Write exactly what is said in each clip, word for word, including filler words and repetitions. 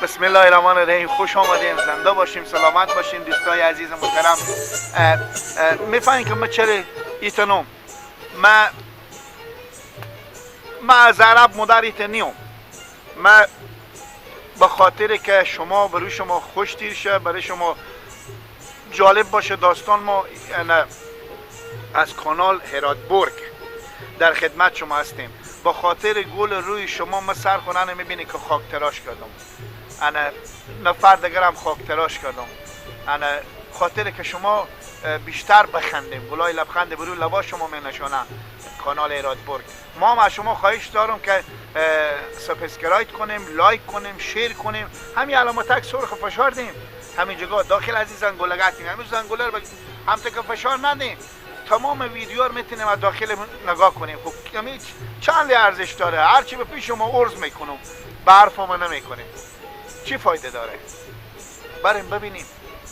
بسم الله الرحمن الرحیم. خوش آمدین، زنده باشین، سلامت باشین دوستای عزیز محترم. اه، اه، می‌فهمین که من چره ایتنم؟ من، من از عرب مادر ایتن نیام. من به خاطر که شما، برای شما خوش تیر شه، برای شما جالب باشه داستان ما، یعنی از کانال هرات برگ در خدمت شما هستیم. به خاطر گل روی شما ما سر خونه نمی‌بینی که خاک تراش کردم. انا نفر دگرم خاک تراش کردم. انا خاطر که شما، اه، بیشتر بخندیم. گلای لبخند برو لبا شما می‌نشانه کانال هرات برگ. ما هم از شما خواهش دارم که، اه، سابسکرایب کنیم، لایک کنیم، شیر کنیم. همین علامتک سرخ فشار دیم. همین جگا داخل از این زنگولگه هستیم. همین زنگوله رو به-، همتک فشار ندیم. تمام ویدیو رو می‌تونیم از داخل نگاه کنیم. خب، همین چند ارزش داره؟ هرچی به پیش شما عرض می‌کنم، به حرف ما نمی‌کنیم. چی فایده داره؟ بریم ببینیم.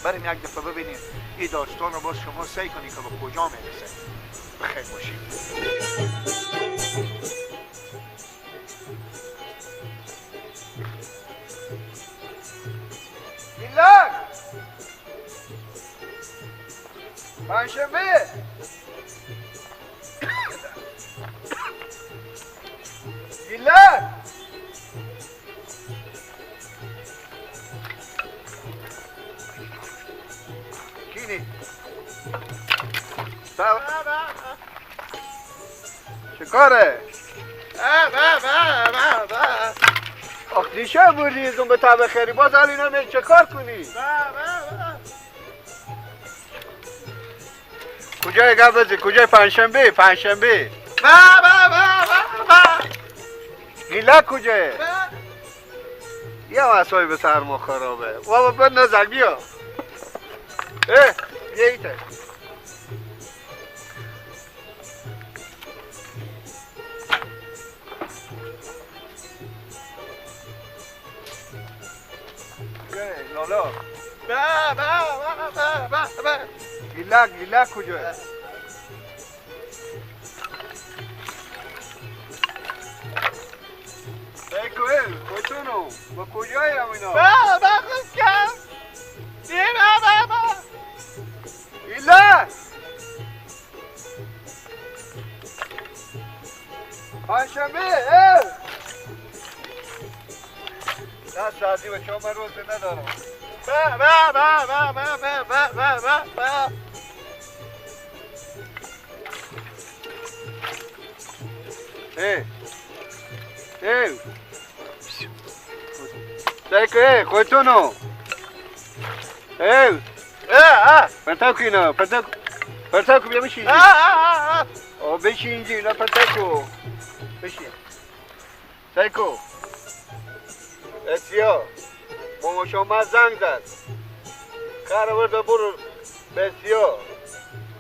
بریم یک دفعه ببینیم این داستان رو باز شما سعی کنید که به کجا می‌رسه. بخیر باشید. گیلک! پنجشنبه! گیلک! کینی؟ چه کاره؟ آخ، دیشب بردی از اون به تا بخری، باز حالی نمی‌ای چه کار کنی؟ کجای گپ بزی؟ کجای پنجشنبه؟ پنجشنبه. با، با، با، با، با. گیلک کجای؟ با. یه واسای به سر ما خرابه. بابا، بند نزن، بیا. اه، بیا ایته. لالا. با، با، با. گیلک، گیلک کجایه؟ ای کویل، کویتونو، با کجایی همینا؟ با، با، خود کن. بیا، با، با، با. گیلک. پنجشنبه، اه! دست ساعتی و چهار من روز ندارم. با، با، با. اه. اه. سیکو، اه، کویتونو. اه. اه، اه. پرتاکو اینا، پرتاکو. پرتاکو بیا بشین. اه، اه، اه، اه. او بشین اینجا، اینا پرتاکو. بشین. سیکو. اسیا. ماما شما زنگ زد. کار ورده برو. به اسیا.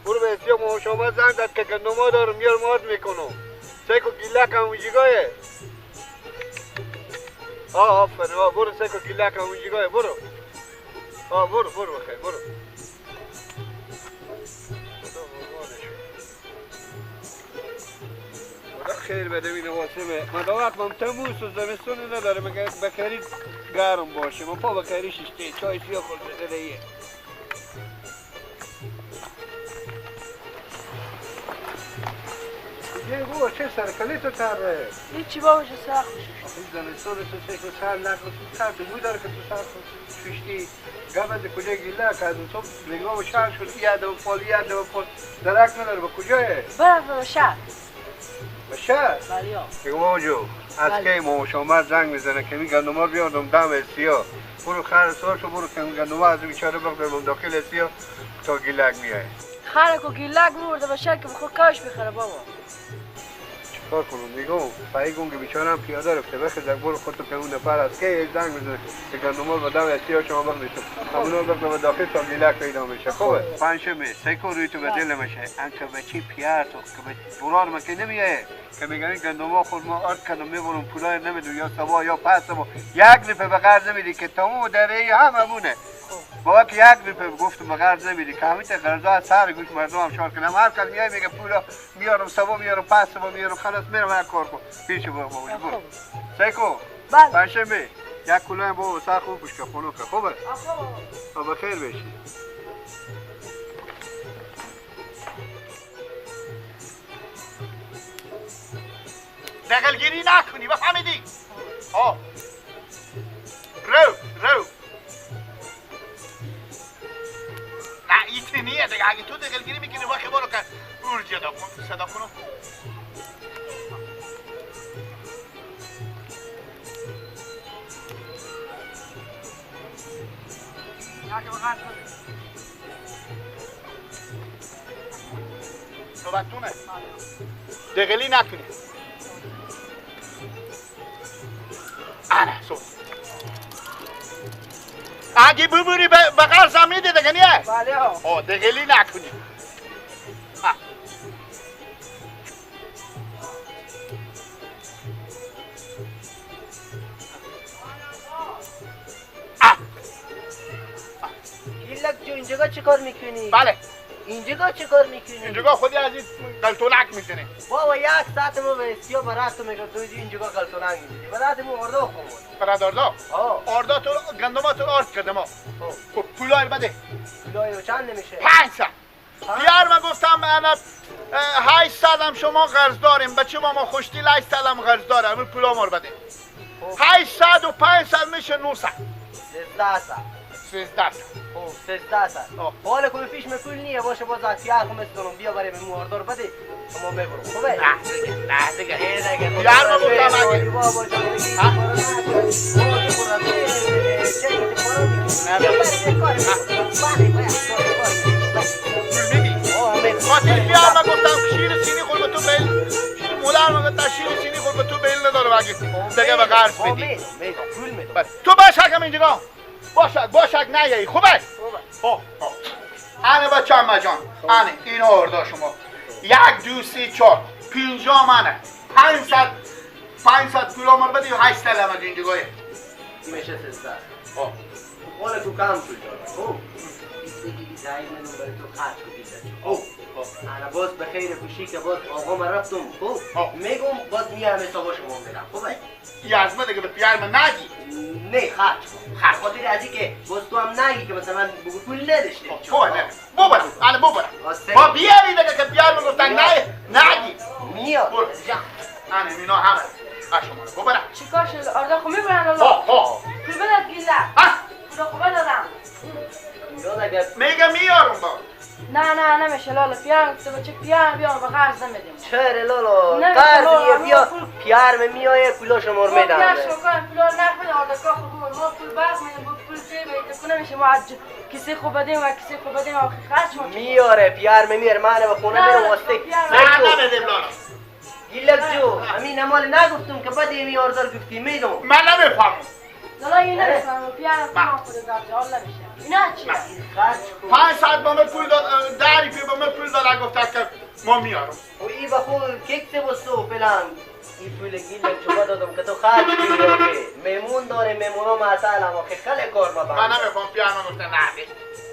برو به اسیا، ماما شما زنگ زد که گندما دارم، میارم آرد می‌کنم. سیکو گیلک هم اونجیگایه. آه، آفرین، آه، برو سیکو گیلک هم اونجیگایه، برو. آه، برو، برو بخیر، برو. خدا خیر بده، می نواسه مه. ما دو وقت هم تموز و زمستون نداره، مگه بکری گرم باشه. ما پا بکری شیشته، چای سیا خورده دلیه. یه بابا، چه سر کلی تو تره؟ هیچی بابا، چه سر خوشی. آخه زمستون تو چه که سر لق تو تر تو بو داره که تو سر خوشی. گپ از کجا گیلک؟ از تو رنگا و شهر شد، یه دو پل، یه دو پل. درک نداره، به کجایه؟ برم به شهر. به شهر؟ بله. دیگه ماما جو، از بله. کی ماما شما زنگ می‌زنه که می گندما بیاردم دم اسیا؟ برو خر سوار شو، برو که می گندما از بیچاره بردارم داخل اسیا تا گیلک میایه. خر کو گیلک برده به شهر که به خود کاش بخره بابا. چیکار کنم؟ نگاه، پایی گنگ بیچاره هم پیاده رفته. بخیر، برو خودتو که اون نفر از کی زنگ می‌زنه که گندما به دم اسیا شما برداشتم. همونا بردار به داخل تا گیلک پیدا می‌شه. خوبه؟ پنجشنبه، سیکو روی تو به دل می‌شه. انکه بچی پیار تو که به دورار مکه نمیایه. که می‌گن گندما خود ما آرد کردم می‌برم پولای نمی‌دم، یا سبا یا پس سبا. یک روپه به قرض نمی‌دی که تمام دره همه بونه. خب. بابا که یک روپه گفتم به قرض نمی‌دی که همین ته قرضا از سر گوش مردم هم شار کنم. هر کس میای میگه پولا میارم، سبا میارم، پس سبا میارم، خلاص میرم هر کار کن. هیچ بابا، برو. خب. سیکو. بله. پنجشنبه. یک کلاه با سر خوب پوشکه خونوکه، خوبه؟ آه، خوبه. تا بخیر بشی. دغل‌گیری نکنی، بفهمیدی؟ آه. رو، رو. نه، ایته نیه دیگه. اگه تو دغل‌گیری می‌کنی، وقتی برو که اور جدا کن، صدا کنم. صحبت تونه. دغلی نکنی. آره، سو. اگه ببری به، به قرض هم می‌ده دیگه، نیه؟ بله، آه. آه، دغلی نکنی. آه. آه. گیلک جو، اینجا چی کار می‌کنی؟ بله. اینجا چی کار می‌کنی؟ اینجا خودی از این گلتونک می‌زنه. بابا، یک ساعت ما به سیا برات می‌گم، تو اینجا گلتونک می‌زنی. برات مو آردا کن. برات آردا؟ آه. آردا تو، گندما تو آرد کردم. آه. خب، پولای بده. پولای رو چند می‌شه؟ پنج صد. ها؟ بیار، من گفتم، انا، اه، هشت صد هم شما قرض داریم. بچه ما، ما خوشدل، هشت صد هم قرض داره. همین پولا مار بده. خب. هشت صد و پنج صد می‌شه نهصد. سیزده صد. سیزده صد. خب، سیزده صد. آه. حالا که پیش می پول نیه، باشه، باز از یار خو می‌ستونم، بیا برای می مهردار بده، شما می‌برم. خوبه؟ نه دیگه، نه دیگه. ای دیگه، یار، ما گفتم اگه. بابا جان، ها؟ نه، نه. پول می‌دی؟ آه، می‌دم. خاطر بیار، من گفتم شیر سینی خور به تو بیل. مادر من گفت شیر سینی خور به تو بیل نداره، وقتی دیگه به قرض بدی. می‌دم، می‌دم، پول می‌دم. بله. تو باش حکم اینجا. باشد، باشد، نه یهی. خوبه؟ خوبه. خب، خب. انه بچه عمه جان. انه، اینو آردا شما. یک، دو، سه، چهار. پنجاه منه. پنج صد، پنج صد پولا مار بده، هشت صد همه جنجگاه. می‌شه سیزده. خب. خب، حالا تو کم شد جان. خب. بیست دیگه زنگ منو برای تو خرج کن، بیست. خب. خب. انه باز به خیر خوشی که باز آقا من رفتم. خب. خب. می‌گم باز میام حسابا شما می‌دم. خوبه؟ ای از من دیگه به پیار من ندی. نه، خرج کن. خرج. خاطر از این که باز تو هم نگی که مثلاً بگو پول نداشته. خب، نه. ببر، الان ببر. با بیاری دیگه که پیار من گفتن نه، نگی. میار. برو. جا. انه مینا همه. ها شما رو ببر. چیکار شد؟ آردا خو می‌برن الله. ها، ها. پول بداد گیلک. ها؟ پول خو بدادم. می‌گم میارم با. نه، نه، نمی‌شه لالا. پیار، تو بچه پیار بیار، به قرض نمی‌دیم. چره لالا؟ نه، قرض لالا، نیه، بیا. پول پیار می میایه، پولا شما رو می‌دم. پیار شما کنم، پولا رو نقد بده، آردا کار خو ببر. ما پول برق می‌دیم، پول فری می‌دیم، تو نمی‌شه. ما از کیسه خو بدیم و کیسه خو بدیم، آخه خرج ما چی؟ میاره، پیار می میاره، من به خونه میرم، واسطه. نه، نمی‌دیم لالا. گیلک جو، همین مال نگفتم که بعد امی آردار گفتی می‌دم. من نمی‌فهمم. لالا، این نمی‌فهمم. پیار ما خود در جا نمی‌شه. اینا چیه؟ خرج کن. پنج ساعت با من پول داد، ده روپیه با من پول داد، گفته که ما میارم. و ای به خود کیک ته بستو فلان. ای پول گیلک شما دادم که تو خرج کنی، آخه. مهمون داره، مهمونا معطل، اما که خیلی کار ما من بند. نمی‌فهمم، پیار من گفته نه.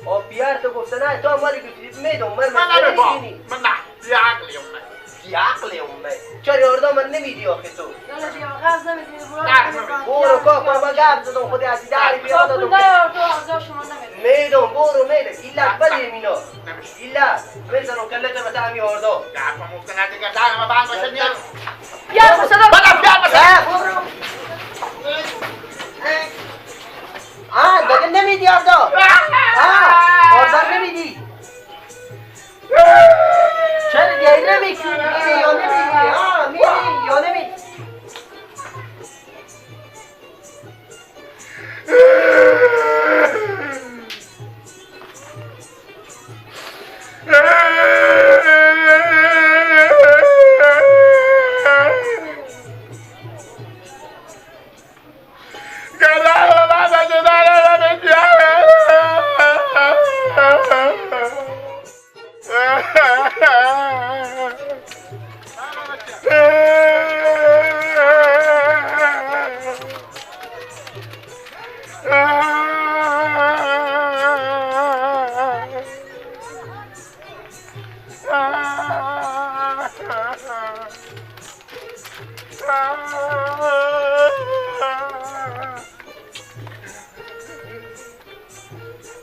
آ، پیار تو گفته نه، تو مالی گفتی می‌دم، من من نمی‌فهمم. من نه. بی‌عقلی اون. بی‌عقلی اون. چرا آردا من نمی‌دی آخه تو؟ یالا دیگه، قرض نمی‌دی، برو. نه، نمی‌دی. برو کاکا، من گپ زدم، خودی از این دری بیا دادم. خدا یار تو آردا شما نمی‌دی. می‌دم، برو می‌دم. ایلا بدی مینا. نمی‌شه. ایلا می‌زنم کله تو به تعمی آردا. گپ مفت نه دیگه، در من بند باشه میارم. بیا، بسه دار. بلا، بیا، بسه. اه، برو. آه، دیگه نمی‌دی آردا. آه، آردا نمی‌دی. چرا دیگه نمی‌کنی؟ می‌ری یا نمی‌ری؟ ها، می‌ری یا نمی‌ری؟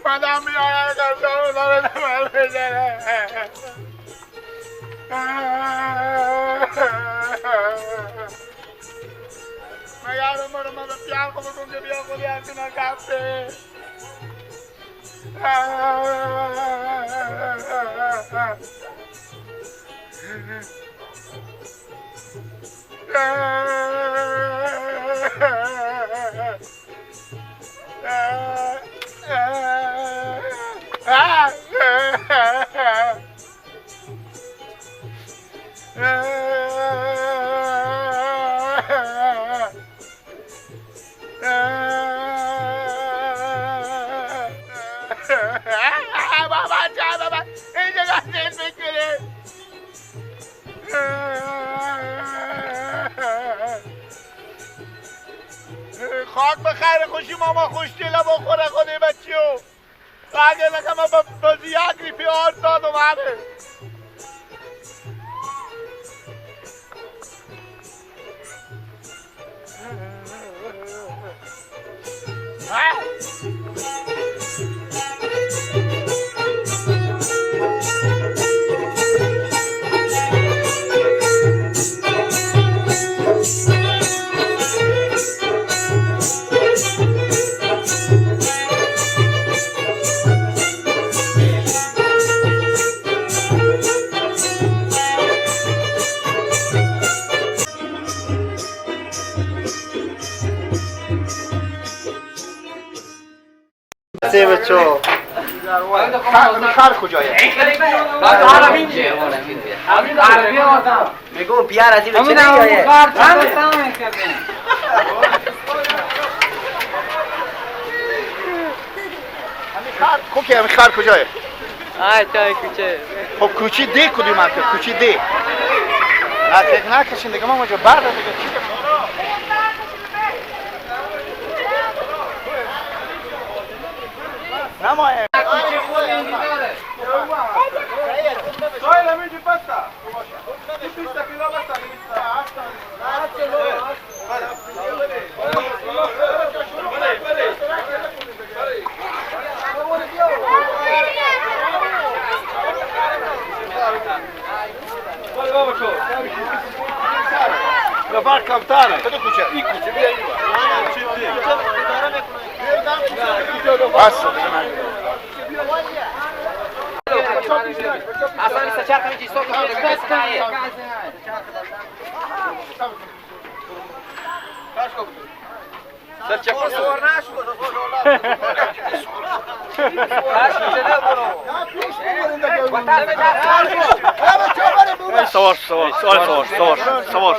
مادام بیاره گردن داره نمر بزنه. مگر عمر ما به پیار خو بکن که بیا خودی از اینا کفته. بابا جان، بابا، اینجا دست می‌کنه. خاک به خیر خوشی ماما، خوش‌دلا بخوره خودی بچه‌و. اگه نگم به بازی یک ریپی آرد دادم همه. سه بچو. خر، خر کجایه؟ می‌گم پیار از این بچه نمی‌آیه. همین خر، کوکی، همین خر کجایه؟ آی، تای کوچه. خب کوچی ده کدوم که؟ کوچی ده. نه، فکر نکشین دیگه، ما اونجا بعد دیگه چی کنم؟ نمایه. کوچی خود این دیگه. سوال همین جو بسته. نفر کمتره. کدوم کوچه؟ این کوچه، بیا این ور. بس. اصلاً سه چهار تا چیز تو کنه. سر چپا سوار نشو. سوار، سوار، سوار، سوار، سوار.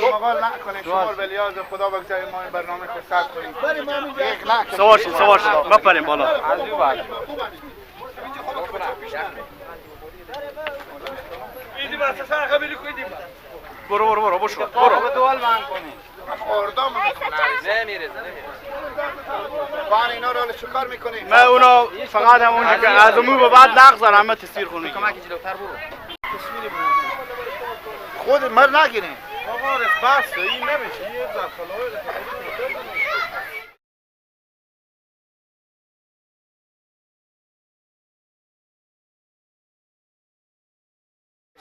شما ولی از خدا بگذارید، ما این برنامه خود سر کنیم. سوار شید، سوار شید. بپریم بالا. برو، برو، برو، بشو، برو. نمی‌ریزه، نمی‌ریزه. بان اینا رو حالا چه کار می‌کنی؟ من اونا فقط هم اونجا که از مو به بعد لغزن، همه تصویر خونه. کمکی جلوتر برو. خود مر نگیرین. آقا، بس، این نمیشه، یه ذره خلاصه.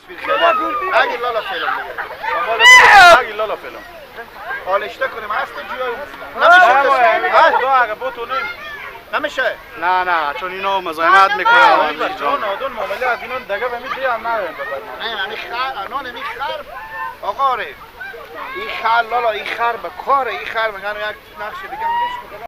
نگیر لالا فیلم دیگه. نگیر لالا فیلم. آلشته کنیم، هست جوی. نمیشه. خدا اگه بتونیم. نمیشه. نه، نه، چون اینا مزاحمت می‌کنن. آدون معامله از اینا دیگه به می دیگه هم نه. نه، یعنی خر، نان می خر. آقا ره. این خر لالا، این خر به کاره، این خر می‌گن یک نقش دیگه هم داشت.